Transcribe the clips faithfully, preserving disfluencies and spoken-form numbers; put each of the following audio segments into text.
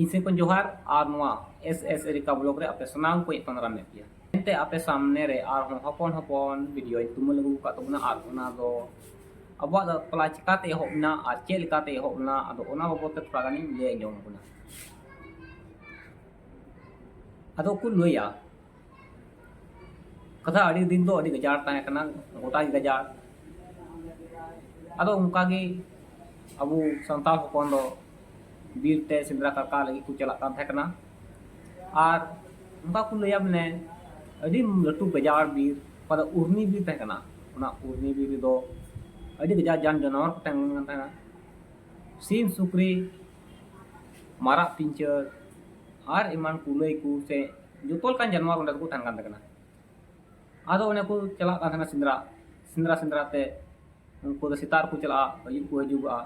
ᱤᱧ ᱥᱮᱫ ᱠᱷᱚᱱ ᱡᱚᱦᱟᱨ, ᱟᱨ ᱱᱚᱣᱟ ᱮᱥ ᱮᱥ ᱨᱤᱠᱟ ᱵᱞᱚᱜ ᱨᱮ ᱟᱯᱮ ᱥᱟᱱᱟᱢ ᱠᱚᱧ ᱟᱛᱟᱝ ᱫᱟᱨᱟᱢᱮᱫ ᱯᱮᱭᱟ᱾ ᱮᱱᱛᱮ ᱟᱯᱮ ᱥᱟᱢᱱᱮ ᱨᱮ ᱟᱨᱦᱚᱸ ᱦᱚᱯᱚᱱ ᱦᱚᱯᱚᱱ ᱵᱷᱤᱰᱤᱭᱳᱧ ᱛᱩᱢᱟᱹᱞ ᱟᱹᱜᱩ ᱟᱠᱟᱫ ᱛᱟᱵᱚᱱᱟ, ᱟᱨ ᱚᱱᱟ ᱫᱚ ᱟᱵᱚᱣᱟᱜ ᱵᱟᱯᱞᱟ ᱪᱤᱠᱟᱛᱮ ᱮᱦᱚᱵ ᱮᱱᱟ ᱟᱨ ᱪᱮᱫ ᱞᱮᱠᱟᱛᱮ ᱮᱦᱚᱵ ᱮᱱᱟ, ᱟᱫᱚ ᱚᱱᱟ ᱵᱟᱵᱚᱫ ᱛᱮ ᱛᱷᱚᱲᱟ ᱜᱟᱱᱤᱧ ᱞᱟᱹᱭ ᱟᱸᱡᱚᱢ ᱟᱵᱚᱱᱟ᱾ ᱟᱫᱚ ᱠᱚ ᱞᱟᱹᱭᱟ, ᱠᱟᱛᱷᱟ ᱟᱹᱰᱤ ᱫᱤᱱ ᱫᱚ ᱟᱹᱰᱤ ᱜᱟᱡᱟᱲ ᱛᱟᱦᱮᱸ ᱠᱟᱱᱟ, ᱜᱚᱴᱟ ᱜᱮ ᱜᱟᱡᱟᱲ᱾ ᱟᱫᱚ ᱚᱱᱠᱟ ᱜᱮ ᱟᱵᱚ ᱥᱟᱱᱛᱟᱲ ᱦᱚᱯᱚᱱ ᱫᱚ ᱵᱤᱨ ᱛᱮ ᱥᱮᱸᱫᱽᱨᱟ ᱠᱟᱨᱠᱟ ᱞᱟᱹᱜᱤᱫ ᱠᱚ ᱪᱟᱞᱟᱜ ᱠᱟᱱ ᱛᱟᱦᱮᱸ ᱠᱟᱱᱟ᱾ ᱟᱨ ᱚᱱᱠᱟ ᱠᱚ ᱞᱟᱹᱭᱟ, ᱢᱟᱱᱮ, ᱟᱹᱰᱤ ᱞᱟᱹᱴᱩ ᱜᱟᱡᱟᱲ ᱵᱤᱨ, ᱚᱠᱟ ᱫᱚ ᱩᱨᱢᱤ ᱵᱤᱨ ᱛᱟᱦᱮᱸ ᱠᱟᱱᱟ᱾ ᱚᱱᱟ ᱩᱨᱢᱤ ᱵᱤᱨ ᱨᱮᱫᱚ ᱟᱹᱰᱤ ᱜᱟᱡᱟᱲ ᱡᱟᱱ ᱡᱟᱱᱣᱟᱨ ᱠᱚ ᱛᱟᱦᱮᱸ ᱠᱟᱱ ᱛᱟᱦᱮᱸᱱᱟ, ᱥᱤᱢ, ᱥᱩᱠᱨᱤ, ᱢᱟᱨᱟᱜ, ᱯᱤᱧᱪᱟᱹᱨ ᱟᱨ ᱮᱢᱟᱱ ᱠᱩᱞᱟᱹᱭ ᱠᱚ ᱥᱮ ᱡᱚᱛᱚ ᱞᱮᱠᱟᱱ ᱡᱟᱱᱣᱟᱨ ᱚᱸᱰᱮ ᱫᱚᱠᱚ ᱛᱟᱦᱮᱱ ᱠᱟᱱ ᱛᱟᱦᱮᱸ ᱠᱟᱱᱟ᱾ ᱟᱫᱚ ᱚᱱᱮ ᱠᱚ ᱪᱟᱞᱟᱜ ᱠᱟᱱ ᱛᱟᱦᱮᱱᱟ ᱥᱮᱸᱫᱽᱨᱟ, ᱥᱮᱸᱫᱽᱨᱟ ᱥᱮᱸᱫᱽᱨᱟ ᱛᱮ ᱩᱱᱠᱩ ᱫᱚ ᱥᱮᱛᱟᱜ ᱨᱮᱠᱚ ᱪᱟᱞᱟᱜᱼᱟ, ᱟᱹᱭᱩᱵ ᱠᱚ ᱦᱤᱡᱩᱜᱚᱜᱼᱟ᱾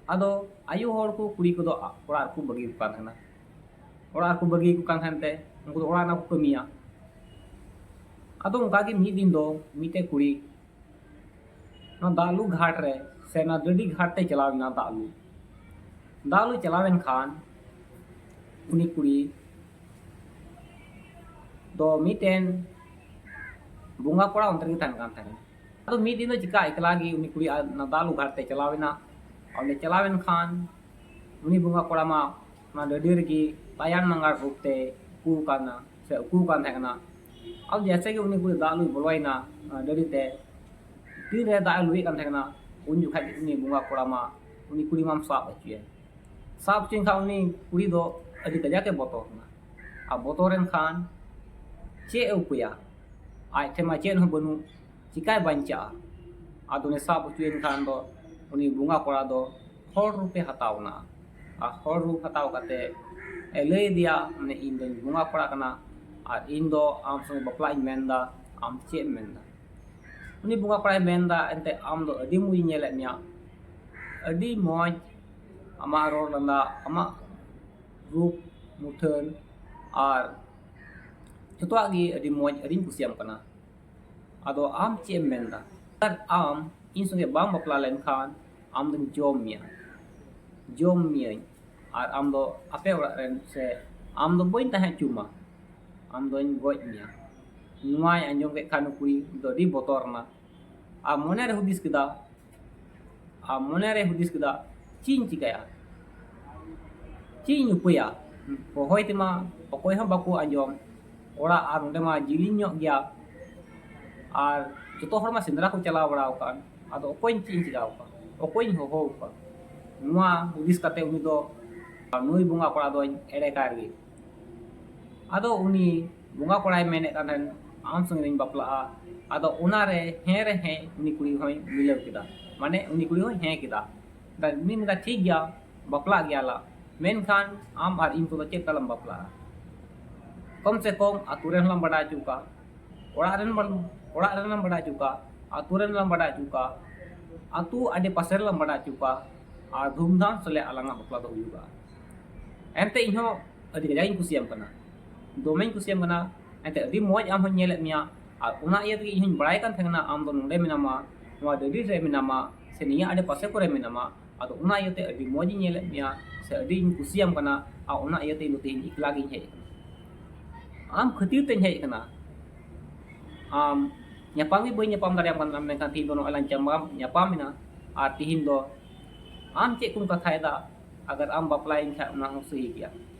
ᱟᱫᱚ ᱟᱭᱳ ᱦᱚᱲ ᱠᱚ ᱠᱩᱲᱤ ᱠᱚᱫᱚ ᱚᱲᱟᱜ ᱨᱮᱠᱚ ᱵᱟᱹᱜᱤ ᱠᱚ ᱠᱟᱱ ᱛᱟᱦᱮᱱᱟ᱾ ᱚᱲᱟᱜ ᱨᱮᱠᱚ ᱵᱟᱹᱜᱤ ᱠᱚ ᱠᱟᱱ ᱛᱟᱦᱮᱱ ᱛᱮ ᱩᱱᱠᱩ ᱫᱚ ᱚᱲᱟᱜ ᱨᱮᱱᱟᱜ ᱠᱚ ᱠᱟᱹᱢᱤᱭᱟ᱾ ᱟᱫᱚ ᱚᱱᱠᱟ ᱜᱮ ᱢᱤᱫ ᱫᱤᱱ ᱫᱚ ᱢᱤᱫᱴᱮᱡ ᱠᱩᱲᱤ ᱚᱱᱟ ᱫᱟᱜ ᱞᱩ ᱜᱷᱟᱴ ᱨᱮ ᱥᱮ ᱚᱱᱟ ᱰᱟᱹᱰᱤ ᱜᱷᱟᱴ ᱛᱮ ᱪᱟᱞᱟᱣ ᱮᱱᱟ ᱫᱟᱜ ᱞᱩ᱾ ᱫᱟᱜ ᱞᱩ ᱪᱟᱞᱟᱣ ᱮᱱ ᱠᱷᱟᱱ ᱩᱱᱤ ᱠᱩᱲᱤ ᱫᱚ ᱢᱤᱫᱴᱮᱱ ᱵᱚᱸᱜᱟ ᱠᱚᱲᱟ ᱚᱱᱛᱮ ᱨᱮᱜᱮ ᱛᱟᱦᱮᱱ ᱠᱟᱱ ᱛᱟᱦᱮᱱᱟ᱾ ᱟᱫᱚ ᱢᱤᱫ ᱫᱤᱱ ᱫᱚ ᱪᱤᱠᱟ ᱮᱠᱞᱟ ᱜᱮ ᱩᱱᱤ ᱠᱩᱲᱤ ᱟᱨ ᱚᱱᱟ ᱫᱟᱜ ᱞᱩ ᱜᱷᱟᱴ ᱛᱮ ᱪᱟᱞᱟᱣ ᱮᱱᱟ᱾ ᱚᱸᱰᱮ ᱪᱟᱞᱟᱣ ᱮᱱ ᱠᱷᱟᱱ ᱩᱱᱤ ᱵᱚᱸᱜᱟ ᱠᱚᱲᱟ ᱢᱟ ᱚᱱᱟ ᱰᱟᱹᱰᱤ ᱨᱮᱜᱮ ᱛᱟᱭᱟᱱ ᱢᱟᱸᱜᱟᱲ ᱨᱩᱯ ᱛᱮ ᱩᱠᱩ ᱟᱠᱟᱱᱟ ᱥᱮ ᱩᱠᱩ ᱟᱠᱟᱱ ᱛᱟᱦᱮᱸ ᱠᱟᱱᱟ᱾ ᱟᱫᱚ ᱡᱮᱭᱥᱮ ᱜᱮ ᱩᱱᱤ ᱠᱩᱲᱤ ᱫᱟᱜ ᱞᱩᱭ ᱵᱚᱞᱚᱭᱮᱱᱟ, ᱚᱱᱟ ᱰᱟᱹᱰᱤ ᱛᱮ ᱛᱤᱱᱨᱮ ᱫᱟᱜ ᱮ ᱞᱩᱭᱮᱫ ᱠᱟᱱ ᱛᱟᱦᱮᱸ ᱠᱟᱱᱟ, ᱩᱱ ᱡᱚᱠᱷᱟᱡ ᱜᱮ ᱩᱱᱤ ᱵᱚᱸᱜᱟ ᱠᱚᱲᱟ ᱢᱟ ᱩᱱᱤ ᱠᱩᱲᱤ ᱢᱟᱢ ᱥᱟᱵ ᱦᱚᱪᱚᱭᱟ᱾ ᱥᱟᱵ ᱦᱚᱪᱚᱭᱮᱱ ᱠᱷᱟᱱ ᱩᱱᱤ ᱠᱩᱲᱤ ᱫᱚ ᱟᱹᱰᱤ ᱠᱟᱡᱟᱠ ᱮ ᱵᱚᱛᱚᱨ ᱮᱱᱟ᱾ ᱟᱨ ᱵᱚᱛᱚᱨ ᱮᱱ ᱠᱷᱟᱱ ᱪᱮᱫ ᱮ ᱩᱯᱟᱹᱭᱟ? ᱟᱡ ᱴᱷᱮᱱ ᱢᱟ ᱪᱮᱫ ᱦᱚᱸ ᱵᱟᱹᱱᱩᱜ, ᱪᱤᱠᱟᱭ ᱵᱟᱧᱪᱟᱜᱼᱟ? ᱟᱫᱚ ᱩᱱᱤ ᱥᱟᱵ ᱦᱚᱪᱚᱭᱮᱱ ᱠᱷᱟᱱ ᱫᱚ ᱩᱱᱤ ᱵᱚᱸᱜᱟ ᱠᱚᱲᱟ ᱫᱚ ᱦᱚᱲ ᱨᱩᱯᱮ ᱦᱟᱛᱟᱣ ᱮᱱᱟ᱾ ᱟᱨ ᱦᱚᱲ ᱨᱩᱯ ᱦᱟᱛᱟᱣ ᱠᱟᱛᱮ ᱮ ᱞᱟᱹᱭ ᱟᱫᱮᱭᱟ, ᱢᱟᱱᱮ, "ᱤᱧ ᱫᱚᱧ ᱵᱚᱸᱜᱟ ᱠᱚᱲᱟ ᱠᱟᱱᱟ ᱟᱨ ᱤᱧ ᱫᱚ ᱟᱢ ᱥᱚᱸᱜᱮ ᱵᱟᱯᱞᱟᱜ ᱤᱧ ᱢᱮᱱᱫᱟ, ᱟᱢ ᱪᱮᱫ ᱮᱢ ᱢᱮᱱᱫᱟ?" ᱩᱱᱤ ᱵᱚᱸᱜᱟ ᱠᱚᱲᱟᱭ ᱢᱮᱱᱫᱟ, "ᱮᱱᱛᱮ ᱟᱢ ᱫᱚ ᱟᱹᱰᱤ ᱢᱚᱡᱽ ᱤᱧ ᱧᱮᱞᱮᱫ ᱢᱮᱭᱟ, ᱟᱹᱰᱤ ᱢᱚᱡᱽ ᱟᱢᱟᱜ ᱨᱚᱲ ᱞᱟᱸᱫᱟ, ᱟᱢᱟᱜ ᱨᱩᱯ ᱢᱩᱴᱷᱟᱹᱱ ᱟᱨ ᱡᱚᱛᱚᱣᱟᱜ ᱜᱮ ᱟᱹᱰᱤ ᱢᱚᱡᱽ, ᱟᱹᱰᱤᱧ ᱠᱩᱥᱤᱭᱟᱢ ᱠᱟᱱᱟ᱾ ᱟᱫᱚ ᱟᱢ ᱪᱮᱫ ᱮᱢ ᱢᱮᱱᱫᱟ? ᱟᱨ ᱟᱢ ᱤᱧ ᱥᱚᱸᱜᱮ ᱵᱟᱢ ᱵᱟᱯᱞᱟ ᱞᱮᱱᱠᱷᱟᱱ ᱟᱢ ᱫᱚᱧ ᱡᱚᱢ ᱢᱮᱭᱟ, ᱡᱚᱢ ᱢᱤᱭᱟᱹᱧ, ᱟᱨ ᱟᱢ ᱫᱚ ᱟᱯᱮ ᱚᱲᱟᱜ ᱨᱮᱱ, ᱥᱮ ᱟᱢ ᱫᱚ ᱵᱟᱹᱧ ᱛᱟᱦᱮᱸ ᱦᱚᱪᱚᱣᱟᱢᱟ, ᱟᱢ ᱫᱚᱧ ᱜᱚᱡ ᱢᱮᱭᱟ᱾ ᱱᱚᱣᱟᱭ ᱟᱸᱡᱚᱢ ᱠᱮᱫ ᱠᱷᱟᱱ ᱩᱱᱤ ᱠᱩᱲᱤ ᱫᱚ ᱟᱹᱰᱤ ᱵᱚᱛᱚᱨ ᱮᱱᱟ᱾ ᱟᱨ ᱢᱚᱱᱮᱨᱮ ᱦᱩᱫᱤᱥ ᱠᱮᱫᱟ, ᱟᱨ ᱢᱚᱱᱮᱨᱮ ᱦᱩᱫᱤᱥ ᱠᱮᱫᱟ, "ᱪᱮᱫ ᱤᱧ ᱪᱤᱠᱟᱹᱭᱟ? ᱪᱮᱫ ᱤᱧ ᱩᱯᱟᱹᱭᱟ? ᱦᱚᱦᱚᱭ ᱛᱮᱢᱟ ᱚᱠᱚᱭ ᱦᱚᱸ ᱵᱟᱠᱚ ᱟᱸᱡᱚᱢ, ᱚᱲᱟᱜ ᱟᱨ ᱚᱸᱰᱮ ᱢᱟ ᱡᱤᱞᱤᱧ ᱧᱚᱜ ᱜᱮᱭᱟ, ᱟᱨ ᱡᱚᱛᱚ ᱦᱚᱲ ᱢᱟ ᱥᱮᱸᱫᱽᱨᱟ ᱠᱚ ᱪᱟᱞᱟᱣ ᱵᱟᱲᱟ ᱟᱠᱟᱱ, ᱟᱫᱚ ᱚᱠᱚᱭ ᱪᱮᱫ ᱤᱧ ᱪᱤᱠᱟᱹ ᱟᱠᱚᱣᱟ, ᱚᱠᱚᱭᱤᱧ ᱦᱚᱦᱚ ᱟᱠᱚᱣᱟ?" ᱱᱚᱣᱟ ᱦᱩᱫᱤᱥ ᱠᱟᱛᱮ ᱩᱱᱤ ᱫᱚ ᱱᱩᱭ ᱵᱚᱸᱜᱟ ᱠᱚᱲᱟ ᱫᱚᱧ ᱮᱲᱮ ᱠᱟᱭ ᱨᱮᱜᱮ᱾ ᱟᱫᱚ ᱩᱱᱤ ᱵᱚᱸᱜᱟ ᱠᱚᱲᱟᱭ ᱢᱮᱱᱮᱫ ᱠᱟᱱ ᱛᱟᱦᱮᱱ, "ᱟᱢ ᱥᱚᱸᱜᱮ ᱤᱧ ᱵᱟᱯᱞᱟᱜᱼᱟ᱾" ᱟᱫᱚ ᱚᱱᱟᱨᱮ ᱦᱮᱸ ᱨᱮ ᱦᱮᱸ ᱩᱱᱤ ᱠᱩᱲᱤ ᱦᱚᱸᱭ ᱢᱤᱞᱟᱹᱣ ᱠᱮᱫᱟ, ᱢᱟᱱᱮ ᱩᱱᱤ ᱠᱩᱲᱤ ᱦᱚᱸᱭ ᱦᱮᱸ ᱠᱮᱫᱟ᱾ ᱩᱱᱤ ᱢᱮᱱᱫᱟ, "ᱴᱷᱤᱠ ᱜᱮᱭᱟ, ᱵᱟᱯᱞᱟᱜ ᱜᱮᱭᱟᱞᱟᱝ, ᱢᱮᱱᱠᱷᱟᱱ ᱟᱢ ᱟᱨ ᱤᱧ ᱠᱚᱫᱚ ᱪᱮᱫ ᱞᱮᱠᱟ ᱞᱟᱝ ᱵᱟᱯᱞᱟᱜᱼᱟ? ᱠᱚᱢ ᱥᱮ ᱠᱚᱢ ᱟᱹᱛᱩ ᱨᱮᱱ ᱞᱟᱝ ᱵᱟᱰᱟᱭ ᱦᱚᱪᱚ ᱠᱚᱣᱟ, ᱚᱲᱟᱜ ᱨᱮᱱ ᱵᱟᱝ, ᱚᱲᱟᱜ ᱨᱮᱱ ᱞᱟᱝ ᱵᱟᱰᱟᱭ ᱦᱚᱪᱚ ᱠᱚᱣᱟ, ᱟᱹᱛᱩ ᱨᱮᱱ ᱞᱟᱝ ᱵᱟᱰᱟᱭ ᱦᱚᱪᱚ ᱠᱚᱣᱟ, ᱟᱹᱛᱩ ᱟᱰᱮ ᱯᱟᱥᱮ ᱨᱮᱞᱟᱝ ᱵᱟᱰᱟᱭ ᱦᱚᱪᱚ ᱠᱚᱣᱟ, ᱟᱨ ᱫᱷᱩᱢᱫᱷᱟᱢ ᱥᱟᱞᱟᱜ ᱟᱞᱟᱝᱟᱜ ᱵᱟᱯᱞᱟ ᱫᱚ ᱦᱩᱭᱩᱜᱼᱟ᱾ ᱮᱱᱛᱮ ᱤᱧ ᱦᱚᱸ ᱟᱹᱰᱤ ᱠᱟᱡᱟᱠ ᱤᱧ ᱠᱩᱥᱤᱭᱟᱢ ᱠᱟᱱᱟ, ᱫᱚᱢᱮᱧ ᱠᱩᱥᱤᱭᱟᱢ ᱠᱟᱱᱟ, ᱮᱱᱛᱮ ᱟᱹᱰᱤ ᱢᱚᱡᱽ ᱟᱢ ᱦᱚᱸᱧ ᱧᱮᱞᱮᱫ ᱢᱮᱭᱟ, ᱟᱨ ᱚᱱᱟ ᱤᱭᱟᱹ ᱛᱮᱜᱮ ᱤᱧ ᱦᱚᱸᱧ ᱵᱟᱲᱟᱭ ᱠᱟᱱ ᱛᱟᱦᱮᱸ ᱠᱟᱱᱟ ᱟᱢ ᱫᱚ ᱱᱚᱰᱮ ᱢᱮᱱᱟᱢᱟ, ᱱᱚᱣᱟ ᱰᱟᱹᱰᱤ ᱨᱮ ᱢᱮᱱᱟᱢᱟ, ᱥᱮ ᱱᱤᱭᱟᱹ ᱟᱰᱮ ᱯᱟᱥᱮ ᱠᱚᱨᱮ ᱢᱮᱱᱟᱢᱟ, ᱟᱫᱚ ᱚᱱᱟ ᱤᱭᱟᱹᱛᱮ ᱟᱹᱰᱤ ᱢᱚᱡᱽ ᱤᱧ ᱧᱮᱞᱮᱫ ᱢᱮᱭᱟ, ᱥᱮ ᱟᱹᱰᱤᱧ ᱠᱩᱥᱤᱭᱟᱢ ᱠᱟᱱᱟ, ᱟᱨ ᱚᱱᱟ ᱤᱭᱟᱹᱛᱮ ᱤᱧ ᱫᱚ ᱛᱮᱦᱮᱧ ᱮᱠᱞᱟ ᱜᱤᱧ ᱦᱮᱡ ᱟᱠᱟᱱᱟ, ᱟᱢ ᱠᱷᱟᱹᱛᱤᱨ ᱛᱮᱧ ᱦᱮᱡ ᱟᱠᱟᱱᱟ᱾ ᱟᱢ ᱧᱟᱯᱟᱢ ᱜᱮ ᱵᱟᱹᱧ ᱧᱟᱯᱟᱢ ᱫᱟᱲᱮᱭᱟᱢ ᱠᱟᱱ ᱛᱟᱦᱮᱱᱟ, ᱢᱮᱱᱠᱷᱟᱱ ᱛᱮᱦᱮᱧ ᱫᱚ ᱱᱚᱜᱼᱚᱭ ᱞᱟᱝ ᱧᱟᱯᱟᱢ, ᱧᱟᱯᱟᱢ ᱮᱱᱟ, ᱟᱨ ᱛᱮᱦᱮᱧ ᱫᱚ ᱟᱢ ᱪᱮᱫ ᱠᱚᱢ ᱠᱟᱛᱷᱟᱭᱮᱫᱟ? ᱟᱜᱟᱨ ᱟᱢ ᱵᱟᱯᱞᱟᱭᱤᱧ ᱠᱷᱟᱱ ᱚᱱᱟ ᱦᱚᱸ ᱥᱟᱹᱦᱤ ᱜᱮᱭᱟ,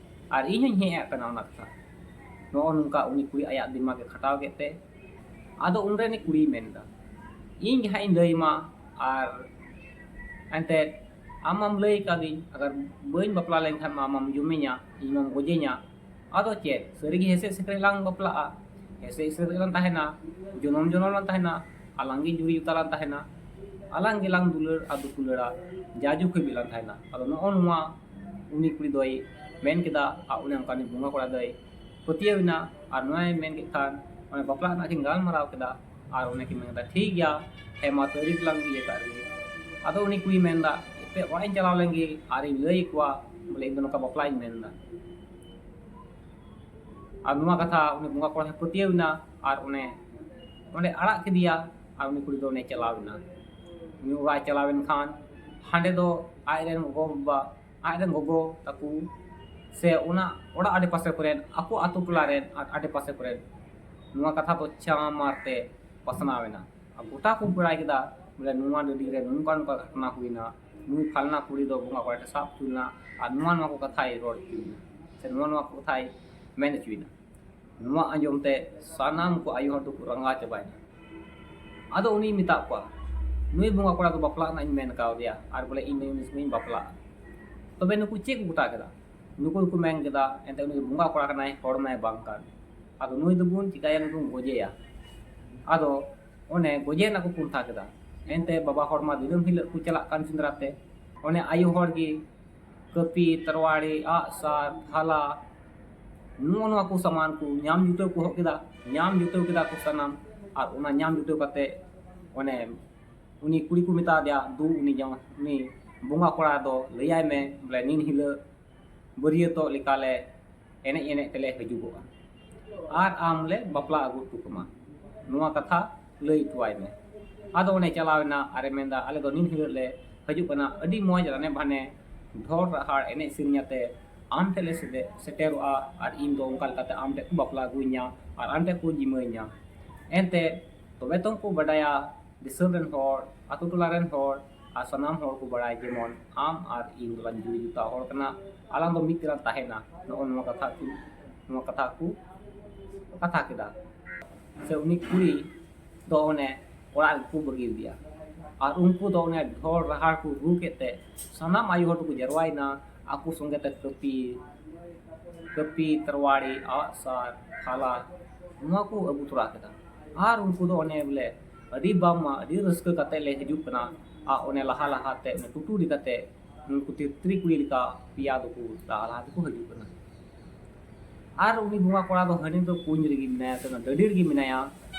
ᱟᱨ ᱤᱧ ᱦᱚᱸᱧ ᱦᱮᱡ ᱟᱜ ᱠᱟᱱᱟ ᱚᱱᱟ ᱠᱟᱛᱷᱟ᱾ ᱱᱚᱜᱼᱚ ᱱᱚᱝᱠᱟ ᱩᱱᱤ ᱠᱩᱲᱤ ᱟᱭᱟᱜ ᱫᱤᱢᱟᱜᱽ ᱮ ᱠᱷᱟᱴᱟᱣ ᱠᱮᱫ ᱛᱮ, ᱟᱫᱚ ᱩᱱᱨᱮ ᱩᱱᱤ ᱠᱩᱲᱤᱭ ᱢᱮᱱᱫᱟ, "ᱤᱧ ᱜᱮ ᱦᱟᱸᱜ ᱤᱧ ᱞᱟᱹᱭᱟᱢᱟ, ᱟᱨ ᱮᱱᱛᱮᱫ ᱟᱢ ᱢᱟᱢ ᱞᱟᱹᱭ ᱠᱟᱫᱤᱧ, ᱟᱜᱟᱨ ᱵᱟᱹᱧ ᱵᱟᱯᱞᱟ ᱞᱮᱱᱠᱷᱟᱱ ᱢᱟ ᱟᱢ ᱢᱟᱢ ᱡᱚᱢᱮᱧᱟ, ᱤᱧ ᱢᱟᱢ ᱜᱚᱡᱮᱧᱟ, ᱟᱫᱚ ᱪᱮᱫ, ᱥᱟᱹᱨᱤᱜᱮ ᱦᱮᱥᱮᱡ ᱥᱮᱠᱨᱮᱡ ᱞᱟᱝ ᱵᱟᱯᱞᱟᱜᱼᱟ, ᱦᱮᱥᱮᱡ ᱥᱮᱠᱨᱮᱡ ᱞᱟᱝ ᱛᱟᱦᱮᱱᱟ, ᱡᱚᱱᱚᱢ ᱡᱚᱱᱚᱢ ᱞᱟᱝ ᱛᱟᱦᱮᱱᱟ, ᱟᱞᱟᱝ ᱜᱮ ᱡᱩᱨᱤ ᱡᱚᱛᱟ ᱞᱟᱝ ᱛᱟᱦᱮᱱᱟ, ᱟᱞᱟᱝ ᱜᱮᱞᱟᱝ ᱫᱩᱞᱟᱹᱲ ᱟᱨ ᱫᱩᱯᱩᱞᱟᱹᱲᱟ, ᱡᱟ ᱡᱩᱜᱽ ᱦᱟᱹᱵᱤᱡ ᱞᱟᱝ ᱛᱟᱦᱮᱱᱟ?" ᱟᱫᱚ ᱱᱚᱜᱼᱚ ᱱᱚᱣᱟ ᱩᱱᱤ ᱠᱩᱲᱤ ᱫᱚᱭ ᱢᱮᱱ ᱠᱮᱫᱟ, ᱟᱨ ᱚᱱᱮ ᱚᱱᱠᱟ ᱩᱱᱤ ᱵᱚᱸᱜᱟ ᱠᱚᱲᱟ ᱫᱚᱭ ᱯᱟᱹᱛᱭᱟᱹᱣ ᱮᱱᱟ᱾ ᱟᱨ ᱱᱚᱣᱟᱭ ᱢᱮᱱ ᱠᱮᱫ ᱠᱷᱟᱱ ᱚᱱᱮ ᱵᱟᱯᱞᱟ ᱨᱮᱱᱟᱜ ᱠᱤᱱ ᱜᱟᱞᱢᱟᱨᱟᱣ ᱠᱮᱫᱟ, ᱟᱨ ᱚᱱᱮ ᱠᱤᱱ ᱢᱮᱱ ᱠᱮᱫᱟ, "ᱴᱷᱤᱠ ᱜᱮᱭᱟ, ᱦᱮᱸ ᱢᱟ ᱛᱟᱹᱨᱤᱠᱷ ᱞᱟᱝ ᱤᱭᱟᱹ ᱠᱟᱜ ᱨᱮᱜᱮ᱾" ᱟᱫᱚ ᱩᱱᱤ ᱠᱩᱲᱤᱭ ᱢᱮᱱᱫᱟ, "ᱮᱱᱛᱮᱫ ᱚᱲᱟᱜ ᱤᱧ ᱪᱟᱞᱟᱣ ᱞᱮᱱ ᱜᱮ ᱟᱨᱤᱧ ᱞᱟᱹᱭ ᱟᱠᱚᱣᱟ, ᱵᱚᱞᱮ ᱤᱧ ᱫᱚ ᱱᱚᱝᱠᱟ ᱵᱟᱯᱞᱟᱧ ᱢᱮᱱᱫᱟ᱾" ᱟᱨ ᱱᱚᱣᱟ ᱠᱟᱛᱷᱟ ᱩᱱᱤ ᱵᱚᱸᱜᱟ ᱠᱚᱲᱟ ᱦᱚᱸᱭ ᱯᱟᱹᱛᱭᱟᱹᱣ ᱮᱱᱟ, ᱟᱨ ᱚᱱᱮ ᱚᱸᱰᱮ ᱟᱲᱟᱜ ᱠᱮᱫᱮᱭᱟ, ᱟᱨ ᱩᱱᱤ ᱠᱩᱲᱤ ᱫᱚ ᱚᱸᱰᱮ ᱪᱟᱞᱟᱣ ᱮᱱᱟ᱾ ᱩᱱᱤ ᱚᱲᱟᱜ ᱮ ᱪᱟᱞᱟᱣ ᱮᱱ ᱠᱷᱟᱱ ᱦᱟᱸᱰᱮ ᱫᱚ ᱟᱡ ᱨᱮᱱ ᱜᱚᱜᱚ ᱵᱟᱵᱟ ᱟᱡ ᱨᱮᱱ ᱜᱚᱜᱚ ᱛᱟᱠᱚ ᱥᱮ ᱚᱱᱟ ᱚᱲᱟᱜ ᱟᱰᱮᱯᱟᱥᱮ ᱠᱚᱨᱮᱱ, ᱟᱠᱚ ᱟᱛᱳ ᱴᱚᱞᱟ ᱨᱮᱱ ᱟᱨ ᱟᱰᱮᱯᱟᱥᱮ ᱠᱚᱨᱮᱱ ᱱᱚᱣᱟ ᱠᱟᱛᱷᱟ ᱫᱚ ᱪᱟᱢᱟᱨ ᱛᱮ ᱯᱟᱥᱱᱟᱣ ᱮᱱᱟ᱾ ᱟᱨ ᱜᱚᱴᱟ ᱠᱚ ᱵᱟᱲᱟᱭ ᱠᱮᱫᱟ, ᱵᱚᱞᱮ ᱱᱚᱣᱟ ᱰᱟᱹᱰᱤ ᱨᱮ ᱱᱚᱝᱠᱟ ᱱᱚᱝᱠᱟ ᱜᱷᱚᱴᱚᱱᱟ ᱦᱩᱭᱱᱟ, ᱱᱩᱭ ᱯᱷᱟᱞᱱᱟ ᱠᱩᱲᱤ ᱫᱚ ᱵᱚᱸᱜᱟ ᱠᱚᱲᱟ ᱴᱷᱮᱱ ᱥᱟᱵ ᱦᱚᱪᱚ ᱞᱮᱱᱟ ᱟᱨ ᱱᱚᱣᱟ ᱱᱚᱣᱟ ᱠᱚ ᱠᱟᱛᱷᱟᱭ ᱨᱚᱲ ᱦᱚᱪᱚᱭᱮᱱᱟ ᱥᱮ ᱱᱚᱣᱟ ᱱᱚᱣᱟ ᱠᱚ ᱠᱟᱛᱷᱟᱭ ᱢᱮᱱ ᱦᱚᱪᱚᱭᱮᱱᱟ᱾ ᱱᱚᱣᱟ ᱟᱸᱡᱚᱢ ᱛᱮ ᱥᱟᱱᱟᱢ ᱠᱚ ᱟᱭᱳ ᱦᱚᱲ ᱫᱚᱠᱚ ᱨᱟᱸᱜᱟᱣ ᱪᱟᱵᱟᱭᱮᱱᱟ᱾ ᱟᱫᱚ ᱩᱱᱤᱭ ᱢᱮᱛᱟᱫ ᱠᱚᱣᱟ, ᱱᱩᱭ ᱵᱚᱸᱜᱟ ᱠᱚᱲᱟ ᱫᱚ ᱵᱟᱯᱞᱟᱜ ᱨᱮᱱᱟᱜ ᱤᱧ ᱢᱮᱱ ᱠᱟᱣᱫᱮᱭᱟ ᱟᱨ ᱵᱚᱞᱮ ᱤᱧ ᱫᱚ ᱩᱱᱤ ᱥᱚᱸᱜᱮᱧ ᱵᱟᱯᱞᱟᱜᱼᱟ, ᱛᱚᱵᱮ ᱱᱩᱠᱩ ᱪᱮᱫ ᱠᱚ ᱜᱚᱴᱟ ᱠᱮᱫᱟ? ᱱᱩᱠᱩ ᱫᱚᱠᱚ ᱢᱮᱱ ᱠᱮᱫᱟ, ᱮᱱᱛᱮ ᱩᱱᱤ ᱫᱚ ᱵᱚᱸᱜᱟ ᱠᱚᱲᱟ ᱠᱟᱱᱟᱭ, ᱦᱚᱲ ᱢᱟᱭ ᱵᱟᱝ ᱠᱟᱱ, ᱟᱫᱚ ᱱᱩᱭ ᱫᱚᱵᱚᱱ ᱪᱤᱠᱟᱭᱟ, ᱱᱩᱭ ᱫᱚᱵᱚᱱ ᱜᱚᱡᱮᱭᱟ᱾ ᱟᱫᱚ ᱚᱱᱮ ᱜᱚᱡᱮ ᱨᱮᱱᱟᱜ ᱠᱚ ᱠᱩᱱᱛᱷᱟ ᱠᱮᱫᱟ᱾ ᱮᱱᱛᱮ ᱵᱟᱵᱟ ᱦᱚᱲ ᱢᱟ ᱫᱤᱱᱟᱹᱢ ᱦᱤᱞᱳᱜ ᱠᱚ ᱪᱟᱞᱟᱜ ᱠᱟᱱ ᱥᱮᱸᱫᱽᱨᱟ ᱛᱮ, ᱚᱱᱮ ᱟᱭᱳ ᱦᱚᱲ ᱜᱮ ᱠᱟᱹᱯᱤ, ᱛᱟᱨᱣᱟᱲᱤ, ᱟᱜᱼᱥᱟᱨ, ᱵᱷᱟᱞᱟ, ᱱᱚᱜᱼᱚ ᱱᱚᱣᱟ ᱠᱚ ᱥᱟᱢᱟᱱ ᱠᱚ ᱧᱟᱢ ᱡᱩᱴᱟᱹᱣ ᱠᱚ ᱦᱚᱜ ᱠᱮᱫᱟ, ᱧᱟᱢ ᱡᱩᱴᱟᱹᱣ ᱠᱮᱫᱟ ᱠᱚ ᱥᱟᱱᱟᱢ᱾ ᱟᱨ ᱚᱱᱟ ᱧᱟᱢ ᱡᱩᱴᱟᱹᱣ ᱠᱟᱛᱮ ᱚᱱᱮ ᱩᱱᱤ ᱠᱩᱲᱤ ᱠᱚ ᱢᱮᱛᱟ ᱫᱮᱭᱟ, "ᱫᱩ ᱩᱱᱤ ᱡᱟᱶ-, ᱩᱱᱤ ᱵᱚᱸᱜᱟ ᱠᱚᱲᱟ ᱫᱚ ᱞᱟᱹᱭᱟᱭ ᱢᱮ, ᱵᱚᱞᱮ ᱱᱤᱱ ᱦᱤᱞᱳᱜ ᱵᱟᱹᱨᱭᱟᱹᱛᱚᱜ ᱞᱮᱠᱟᱞᱮ ᱮᱱᱮᱡ ᱮᱱᱮᱡ ᱛᱮᱞᱮ ᱦᱤᱡᱩᱜᱚᱜᱼᱟ ᱟᱨ ᱟᱢ ᱞᱮ ᱵᱟᱯᱞᱟ ᱟᱹᱜᱩ ᱦᱚᱴᱚ ᱠᱟᱢᱟ, ᱱᱚᱣᱟ ᱠᱟᱛᱷᱟ ᱞᱟᱹᱭ ᱦᱚᱴᱚᱣᱟᱭ ᱢᱮ᱾" ᱟᱫᱚ ᱚᱱᱮ ᱪᱟᱞᱟᱣ ᱮᱱᱟ ᱟᱨᱮ ᱢᱮᱱᱫᱟ, "ᱟᱞᱮ ᱫᱚ ᱱᱤᱱ ᱦᱤᱞᱳᱜ ᱞᱮ ᱦᱤᱡᱩᱜ ᱠᱟᱱᱟ, ᱟᱹᱰᱤ ᱢᱚᱡᱽ ᱨᱟᱱᱮ ᱵᱷᱟᱱᱮ ᱰᱷᱚᱞ ᱨᱟᱦᱟᱲ ᱮᱱᱮᱡ ᱥᱮᱨᱮᱧ ᱟᱛᱮ ᱟᱢ ᱴᱷᱮᱱ ᱞᱮ ᱥᱮᱴᱮ-, ᱥᱮᱴᱮᱨᱚᱜᱼᱟ ᱟᱨ ᱤᱧ ᱫᱚ ᱚᱱᱠᱟ ᱞᱮᱠᱟᱛᱮ ᱟᱢ ᱴᱷᱮᱱ ᱠᱚ ᱵᱟᱯᱞᱟ ᱟᱹᱜᱩᱧᱟ ᱟᱨ ᱟᱢ ᱴᱷᱮᱱ ᱠᱚ ᱡᱤᱢᱟᱹᱧᱟ᱾ ᱮᱱᱛᱮ ᱛᱚᱵᱮ ᱛᱚ ᱠᱚ ᱵᱟᱰᱟᱭᱟ ᱫᱤᱥᱚᱢ ᱨᱮᱱ ᱦᱚᱲ, ᱟᱛᱳ ᱴᱚᱞᱟ ᱨᱮᱱ ᱦᱚᱲ ᱟᱨ ᱥᱟᱱᱟᱢ ᱦᱚᱲ ᱠᱚ ᱵᱟᱲᱟᱭ, ᱡᱮᱢᱚᱱ ᱟᱢ ᱟᱨ ᱤᱧ ᱫᱚᱞᱟᱝ ᱡᱩᱨᱤ ᱡᱚᱛᱟ ᱦᱚᱲ ᱠᱟᱱᱟ, ᱟᱞᱟᱝ ᱫᱚ ᱢᱤᱫ ᱛᱮᱞᱟᱝ ᱛᱟᱦᱮᱱᱟ᱾" ᱱᱚᱜᱼᱚ ᱱᱚᱣᱟ ᱠᱟᱛᱷᱟ ᱠᱚ, ᱱᱚᱣᱟ ᱠᱟᱛᱷᱟ ᱠᱚ ᱠᱟᱛᱷᱟ ᱠᱮᱫᱟ᱾ ᱥᱮ ᱩᱱᱤ ᱠᱩᱲᱤ ᱫᱚ ᱚᱱᱮ ᱚᱲᱟᱜ ᱨᱮᱠᱚ ᱵᱟᱹᱜᱤ ᱟᱫᱮᱭᱟ᱾ ᱟᱨ ᱩᱱᱠᱩ ᱫᱚ ᱚᱱᱮ ᱰᱷᱚᱞ ᱨᱟᱦᱟᱲ ᱠᱚ ᱨᱩ ᱠᱮᱫ ᱛᱮ ᱥᱟᱱᱟᱢ ᱟᱭᱳ ᱦᱚᱲ ᱫᱚᱠᱚ ᱡᱟᱨᱣᱟᱭᱮᱱᱟ, ᱟᱠᱚ ᱥᱚᱸᱜᱮ ᱛᱮ ᱠᱟᱹᱯᱤ, ᱠᱟᱹᱯᱤ, ᱛᱟᱨᱣᱟᱲᱤ, ᱟᱜᱼᱥᱟᱨ, ᱯᱷᱟᱞᱟ, ᱱᱚᱣᱟ ᱠᱚ ᱟᱹᱜᱩ ᱛᱚᱨᱟ ᱠᱮᱫᱟ᱾ ᱟᱨ ᱩᱱᱠᱩ ᱫᱚ ᱚᱱᱮ ᱵᱚᱞᱮ ᱟᱹᱰᱤ ᱵᱟᱝᱢᱟ ᱟᱹᱰᱤ ᱨᱟᱹᱥᱠᱟᱹ ᱠᱟᱛᱮ ᱞᱮ ᱦᱤᱡᱩᱜ ᱠᱟᱱᱟ᱾ ᱟᱨ ᱚᱱᱮ ᱞᱟᱦᱟ ᱞᱟᱦᱟ ᱛᱮ ᱚᱱᱮ ᱴᱩᱴᱩ ᱤᱫᱤ ᱠᱟᱛᱮ ᱩᱱᱠᱩ ᱛᱤᱛᱨᱤ ᱠᱩᱲᱤ ᱞᱮᱠᱟ ᱯᱮᱭᱟ ᱫᱚᱠᱚ ᱞᱟᱦᱟ ᱞᱟᱦᱟ ᱛᱮᱠᱚ ᱦᱤᱡᱩᱜ ᱠᱟᱱᱟ᱾ ᱟᱨ ᱩᱱᱤ ᱵᱚᱸᱜᱟ ᱠᱚᱲᱟ ᱫᱚ ᱦᱟᱹᱱᱤ ᱫᱚ ᱠᱩᱧ ᱨᱮᱜᱮ ᱢᱮᱱᱟᱭᱟ, ᱥᱮ ᱚᱱᱟ ᱰᱟᱹᱰᱤ ᱨᱮᱜᱮ ᱢᱮᱱᱟᱭᱟ᱾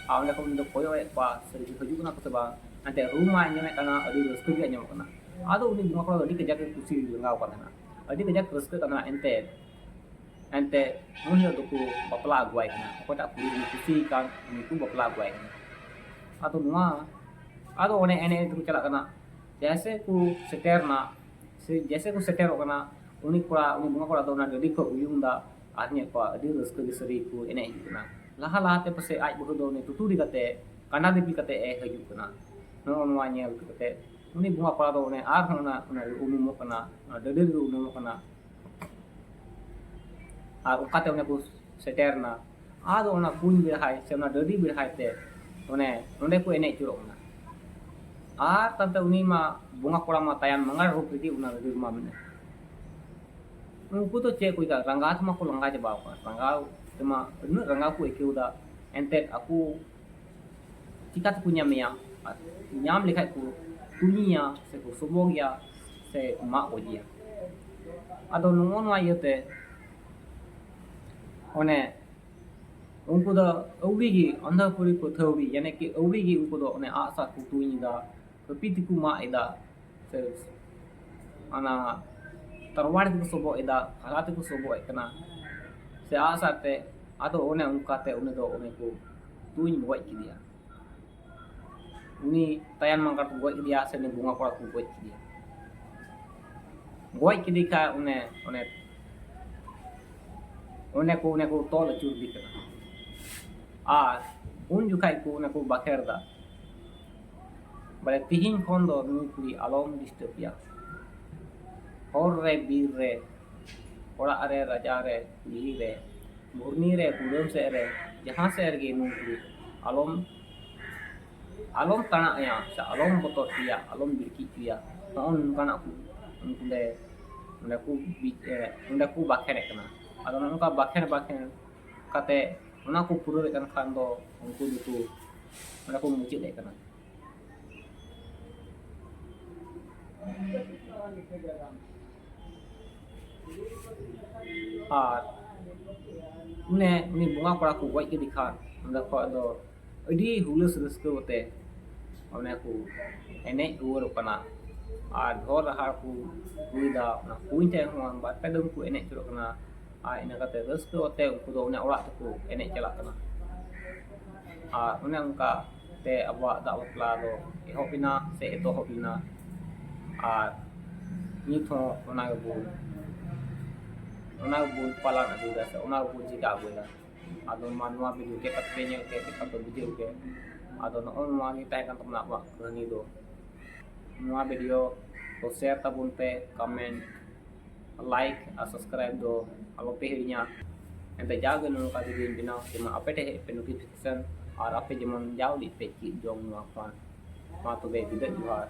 ᱟᱨ ᱚᱸᱰᱮ ᱠᱷᱚᱱ ᱩᱱᱤ ᱫᱚ ᱠᱚᱭᱚᱜ ᱮᱫ ᱠᱚᱣᱟ, ᱥᱟᱹᱨᱤ ᱜᱮ ᱦᱤᱡᱩᱜ ᱠᱟᱱᱟ ᱠᱚ ᱥᱮ ᱵᱟᱝ᱾ ᱮᱱᱛᱮ ᱨᱩ ᱢᱟ ᱟᱸᱡᱚᱢᱮᱫ ᱠᱟᱱᱟ, ᱟᱹᱰᱤ ᱨᱟᱹᱥᱠᱟᱹ ᱜᱮ ᱟᱸᱡᱚᱢᱚᱜ ᱠᱟᱱᱟ᱾ ᱟᱫᱚ ᱩᱱᱤ ᱵᱚᱸᱜᱟ ᱠᱚᱲᱟ ᱫᱚ ᱟᱹᱰᱤ ᱠᱟᱡᱟᱠ ᱮ ᱠᱩᱥᱤ ᱞᱟᱸᱜᱟᱣ ᱠᱟᱱ ᱛᱟᱦᱮᱱᱟ, ᱟᱹᱰᱤ ᱠᱟᱡᱟᱠ ᱨᱟᱹᱥᱠᱟᱹᱜ ᱠᱟᱱ ᱛᱟᱦᱮᱱᱟ᱾ ᱮᱱᱛᱮ, ᱮᱱᱛᱮ ᱩᱱ ᱦᱤᱞᱳᱜ ᱫᱚᱠᱚ ᱵᱟᱯᱞᱟ ᱟᱹᱜᱩᱣᱟᱭ ᱠᱟᱱᱟ, ᱚᱠᱚᱭᱴᱟᱜ ᱠᱩᱲᱤ ᱩᱱᱤ ᱠᱩᱥᱤᱭᱟᱭ ᱠᱟᱱ, ᱩᱱᱤ ᱠᱚ ᱵᱟᱯᱞᱟ ᱟᱹᱜᱩᱣᱟᱭ ᱠᱟᱱᱟ᱾ ᱟᱫᱚ ᱱᱚᱣᱟ, ᱟᱫᱚ ᱚᱱᱮ ᱮᱱᱮᱡ ᱮᱱᱮᱡ ᱛᱮᱠᱚ ᱪᱟᱞᱟᱜ ᱠᱟᱱᱟ᱾ ᱡᱮᱭᱥᱮ ᱠᱚ ᱥᱮᱴᱮᱨ ᱮᱱᱟ, ᱥᱮ ᱡᱮᱥᱮ ᱠᱚ ᱥᱮᱴᱮᱨᱚᱜ ᱠᱟᱱᱟ, ᱩᱱᱤ ᱠᱚᱲᱟ, ᱩᱱᱤ ᱵᱚᱸᱜᱟ ᱠᱚᱲᱟ ᱫᱚ ᱚᱱᱟ ᱰᱟᱹᱰᱤ ᱠᱷᱚᱱ ᱩᱭᱩᱝ ᱫᱟ ᱟᱨ ᱧᱮᱞ ᱠᱚᱣᱟ ᱟᱹᱰᱤ ᱨᱟᱹᱥᱠᱟᱹ ᱜᱮ ᱥᱟᱹᱨᱤ ᱠᱚ ᱮᱱᱮᱡ ᱦᱤᱡᱩᱜ ᱠᱟᱱᱟ᱾ ᱞᱟᱦᱟ ᱞᱟᱦᱟᱛᱮ ᱯᱟᱥᱮᱡ ᱟᱡ ᱵᱟᱹᱦᱩ ᱫᱚ ᱩᱱᱤ ᱴᱩᱴᱩᱨᱤ ᱠᱟᱛᱮ, ᱠᱟᱸᱰᱟ ᱫᱤᱯᱤᱞ ᱠᱟᱛᱮ ᱮ ᱦᱤᱡᱩᱜ ᱠᱟᱱᱟ᱾ ᱱᱚᱜᱼᱚ ᱱᱚᱣᱟ ᱧᱮᱞ ᱠᱟᱛᱮ ᱩᱱᱤ ᱵᱚᱸᱜᱟ ᱠᱚᱲᱟ ᱫᱚ ᱚᱱᱮ ᱟᱨᱦᱚᱸ ᱚᱱᱟ, ᱚᱱᱟ ᱩᱱᱩᱢᱚᱜ ᱠᱟᱱᱟ, ᱚᱱᱟ ᱰᱟᱹᱰᱤ ᱨᱮᱜᱮ ᱩᱱᱩᱢᱚᱜ ᱠᱟᱱᱟ᱾ ᱟᱨ ᱚᱱᱠᱟᱛᱮ ᱚᱸᱰᱮ ᱠᱚ ᱥᱮᱴᱮᱨ ᱮᱱᱟ᱾ ᱟᱫᱚ ᱚᱱᱟ ᱠᱩᱧ ᱵᱮᱲᱦᱟᱭ ᱥᱮ ᱚᱱᱟ ᱰᱟᱹᱰᱤ ᱵᱮᱲᱦᱟᱭ ᱛᱮ ᱚᱱᱮ ᱚᱸᱰᱮ ᱠᱚ ᱮᱱᱮᱡ ᱟᱹᱪᱩᱨᱚᱜ ᱠᱟᱱᱟ᱾ ᱟᱨ ᱛᱟᱭᱚᱢᱛᱮ ᱩᱱᱤ ᱢᱟ ᱵᱚᱸᱜᱟ ᱠᱚᱲᱟ ᱢᱟ ᱛᱟᱭᱟᱱ ᱢᱟᱸᱜᱟᱲ ᱨᱩᱯ ᱨᱮᱜᱮ ᱚᱱᱟ ᱰᱟᱹᱰᱤ ᱨᱮᱢᱟ ᱢᱮᱱᱟᱜᱼᱟ᱾ ᱩᱱᱠᱩ ᱫᱚ ᱪᱮᱫ ᱠᱚ ᱟᱹᱭᱠᱟᱹᱣᱟ? ᱨᱟᱸᱜᱟᱣ ᱛᱮᱢᱟ ᱠᱚ ᱞᱟᱸᱜᱟ ᱪᱟᱵᱟᱣ ᱟᱠᱟᱱᱟ᱾ ᱨᱟᱸᱜᱟᱣ ᱛᱮᱢᱟ ᱩᱱᱟᱹᱜ ᱨᱟᱸᱜᱟᱣ ᱠᱚ ᱟᱹᱭᱠᱟᱹᱣ ᱮᱫᱟ, ᱮᱱᱛᱮᱫ ᱟᱠᱚ ᱪᱤᱠᱟ ᱛᱮᱠᱚ ᱧᱟᱢᱮᱭᱟ? ᱟᱨ ᱧᱟᱢ ᱞᱮᱠᱷᱟᱡ ᱠᱚ ᱛᱩᱧᱮᱭᱟ ᱥᱮ ᱠᱚ ᱥᱚᱵᱚᱜᱮᱭᱟ ᱥᱮ ᱠᱚ ᱢᱟᱜ ᱜᱚᱡᱮᱭᱟ᱾ ᱟᱫᱚ ᱱᱚᱜᱼᱚ ᱱᱚᱣᱟ ᱤᱭᱟᱹᱛᱮ ᱚᱱᱮ ᱩᱱᱠᱩ ᱫᱚ ᱟᱹᱣᱲᱤ ᱜᱮ ᱟᱸᱫᱷᱟ ᱯᱟᱹᱣᱲᱤ ᱯᱟᱹᱛᱷᱟᱹᱣᱲᱤ, ᱭᱟᱱᱮ ᱠᱤ ᱟᱹᱣᱲᱤ ᱜᱮ ᱩᱱᱠᱩ ᱫᱚ ᱚᱱᱮ ᱟᱜᱼᱥᱟᱨ ᱠᱚ ᱛᱩᱧ ᱮᱫᱟ, ᱠᱟᱹᱯᱤ ᱛᱮᱠᱚ ᱢᱟᱜ ᱮᱫᱟ, ᱥᱮ ᱚᱱᱟ ᱛᱟᱨᱣᱟᱲ ᱛᱮᱠᱚ ᱥᱚᱵᱚᱜ ᱮᱫᱟ, ᱵᱷᱟᱞᱟ ᱛᱮᱠᱚ ᱥᱚᱵᱚᱜ ᱮᱫ ᱠᱟᱱᱟ, ᱥᱮ ᱟᱜᱼᱥᱟᱨ ᱛᱮ᱾ ᱟᱫᱚ ᱚᱱᱮ ᱚᱱᱠᱟᱛᱮ ᱩᱱᱤ ᱫᱚ ᱚᱱᱮ ᱠᱚ ᱛᱩᱧ ᱜᱚᱡ ᱠᱮᱫᱮᱭᱟ᱾ ᱩᱱᱤ ᱛᱟᱭᱟᱱ ᱢᱟᱸᱜᱟᱲ ᱠᱚ ᱜᱚᱡ ᱠᱮᱫᱮᱭᱟ, ᱥᱮ ᱩᱱᱤ ᱵᱚᱸᱜᱟ ᱠᱚᱲᱟ ᱠᱚ ᱜᱚᱡ ᱠᱮᱫᱮᱭᱟ᱾ ᱜᱚᱡ ᱠᱮᱫᱮ ᱠᱷᱟᱡ ᱚᱱᱮ, ᱚᱱᱮ, ᱚᱱᱮ ᱠᱚ, ᱚᱱᱮ ᱠᱚ ᱛᱚᱞ ᱟᱹᱪᱩᱨ ᱤᱫᱤ ᱠᱟᱱᱟ᱾ ᱟᱨ ᱩᱱ ᱡᱚᱠᱷᱟᱡ ᱠᱚ ᱚᱱᱮ ᱠᱚ ᱵᱟᱠᱷᱮᱲ ᱫᱟ, ᱵᱚᱞᱮ, "ᱛᱤᱦᱤᱧ ᱠᱷᱚᱱ ᱫᱚ ᱱᱩᱭ ᱠᱩᱲᱤ ᱟᱞᱚᱢ ᱰᱤᱥᱴᱟᱵᱮᱭᱟ᱾ ᱦᱚᱨ ᱨᱮ, ᱵᱤᱨ ᱨᱮ, ᱚᱲᱟᱜ ᱨᱮ, ᱨᱟᱪᱟ ᱨᱮ, ᱠᱩᱞᱦᱤ ᱨᱮ, ᱵᱷᱩᱨᱱᱤ ᱨᱮ, ᱠᱩᱰᱟᱹᱢ ᱥᱮᱫ ᱨᱮ, ᱡᱟᱦᱟᱸ ᱥᱮᱫ ᱨᱮᱜᱮ ᱱᱩᱭ ᱠᱩᱲᱤ ᱟᱞᱚᱢ, ᱟᱞᱚᱢ ᱛᱟᱬᱟᱜ ᱟᱭᱟ ᱥᱮ ᱟᱞᱚᱢ ᱵᱚᱛᱚᱨ ᱦᱚᱪᱚᱭᱟ, ᱟᱞᱚᱢ ᱵᱤᱲᱠᱤ ᱦᱚᱪᱚᱭᱟ᱾" ᱱᱚᱜᱼᱚ ᱱᱚᱝᱠᱟᱱᱟᱜ ᱠᱚ ᱚᱸᱰᱮ, ᱚᱸᱰᱮ ᱠᱚ ᱵᱤ-, ᱮ, ᱚᱸᱰᱮ ᱠᱚ ᱵᱟᱠᱷᱮᱲᱮᱫ ᱠᱟᱱᱟ᱾ ᱟᱫᱚ ᱱᱚᱜᱼᱚ ᱱᱚᱝᱠᱟ ᱵᱟᱠᱷᱮᱲ ᱵᱟᱠᱷᱮᱲ ᱠᱟᱛᱮ ᱚᱱᱟ ᱠᱚ ᱯᱩᱨᱟᱹᱣᱮᱫ ᱠᱟᱱ ᱠᱷᱟᱱ ᱫᱚ ᱩᱱᱠᱩ ᱫᱚᱠᱚ ᱚᱸᱰᱮ ᱠᱚ ᱢᱩᱪᱟᱹᱫ ᱮᱫ ᱠᱟᱱᱟ᱾ ᱟᱨ ᱩᱱᱮ ᱩᱱᱤ ᱵᱚᱸᱜᱟ ᱠᱚᱲᱟ ᱠᱚ ᱜᱚᱡ ᱠᱮᱫᱮ ᱠᱷᱟᱱ ᱚᱸᱰᱮ ᱠᱷᱚᱡ ᱫᱚ ᱟᱹᱰᱤ ᱦᱩᱞᱟᱹᱥ ᱨᱟᱹᱥᱠᱟᱹ ᱠᱟᱛᱮ ᱚᱱᱮ ᱠᱚ ᱮᱱᱮᱡ ᱨᱩᱣᱟᱹᱲᱚᱜ ᱠᱟᱱᱟ᱾ ᱟᱨ ᱰᱷᱚᱞ ᱨᱟᱦᱟᱲ ᱠᱚ ᱨᱩᱭᱫᱟ, ᱚᱱᱟ ᱠᱩᱧ ᱴᱷᱮᱡ ᱦᱚᱸ ᱵᱟᱨ ᱯᱮ ᱫᱚᱢ ᱠᱚ ᱮᱱᱮᱡ ᱩᱛᱟᱹᱨᱚᱜ ᱠᱟᱱᱟ᱾ ᱟᱨ ᱤᱱᱟᱹ ᱠᱟᱛᱮ ᱨᱟᱹᱥᱠᱟᱹ ᱠᱟᱛᱮ ᱩᱱᱠᱩ ᱫᱚ ᱚᱱᱮ ᱚᱲᱟᱜ ᱛᱮᱠᱚ ᱮᱱᱮᱡ ᱪᱟᱞᱟᱜ ᱠᱟᱱᱟ᱾ ᱟᱨ ᱚᱱᱮ ᱚᱱᱠᱟ ᱛᱮ ᱟᱵᱚᱣᱟᱜ ᱫᱟᱜ ᱵᱟᱯᱞᱟ ᱫᱚ ᱮᱦᱚᱵ ᱮᱱᱟ ᱥᱮ ᱮᱛᱚᱦᱚᱵ ᱮᱱᱟ᱾ ᱟᱨ ᱱᱤᱛ ᱦᱚᱸ ᱚᱱᱟ ᱜᱮᱵᱚᱱ ᱚᱱᱟ ᱜᱮᱵᱚᱱ ᱯᱟᱞᱚᱱ ᱟᱹᱜᱩᱭᱮᱫᱟ ᱥᱮ ᱚᱱᱟ ᱜᱮᱵᱚᱱ ᱪᱮᱠᱟ ᱟᱹᱜᱩᱭᱮᱫᱟ᱾ ᱟᱫᱚ ᱢᱟ ᱱᱚᱣᱟ ᱵᱷᱤᱰᱤᱭᱳ ᱪᱮᱠᱟ ᱯᱮ ᱧᱮᱞ ᱠᱮᱫ, ᱪᱮᱠᱟ ᱯᱮ ᱵᱩᱡᱷᱟᱹᱣ ᱠᱮᱫ? ᱟᱫᱚ ᱱᱚᱜᱼᱚ ᱱᱚᱣᱟ ᱜᱮ ᱛᱟᱦᱮᱸ ᱠᱟᱱ ᱛᱟᱵᱚᱱᱟ ᱟᱵᱚᱣᱟᱜ ᱠᱟᱹᱦᱱᱤ ᱫᱚ᱾ ᱱᱚᱣᱟ ᱵᱷᱤᱰᱤᱭᱳ ᱠᱚ ᱥᱮᱭᱟᱨ ᱛᱟᱵᱚᱱ ᱯᱮ, ᱠᱚᱢᱮᱱᱴ, ᱞᱟᱭᱤᱠ ᱟᱨ ᱥᱟᱵᱥᱠᱨᱟᱭᱤᱵ ᱫᱚ ᱟᱞᱚ ᱯᱮ ᱦᱤᱲᱤᱧᱟ᱾ ᱮᱱᱛᱮ ᱡᱟᱣᱜᱮ ᱱᱚᱝᱠᱟ ᱡᱩᱫᱤᱧ ᱵᱮᱱᱟᱣ ᱡᱮᱢᱚᱱ ᱟᱯᱮ ᱴᱷᱮᱱ ᱦᱮᱡ ᱯᱮ ᱱᱳᱴᱤᱯᱷᱤᱠᱮᱥᱚᱱ ᱟᱨ ᱟᱯᱮ ᱡᱮᱢᱚᱱ ᱡᱟᱣ ᱫᱤᱱ ᱯᱮ ᱪᱮᱫ ᱡᱚᱝ ᱱᱚᱣᱟ ᱠᱷᱚᱱ᱾ ᱢᱟ ᱛᱚᱵᱮ ᱵᱤᱫᱟᱹᱭ, ᱡᱚᱦᱟᱨ᱾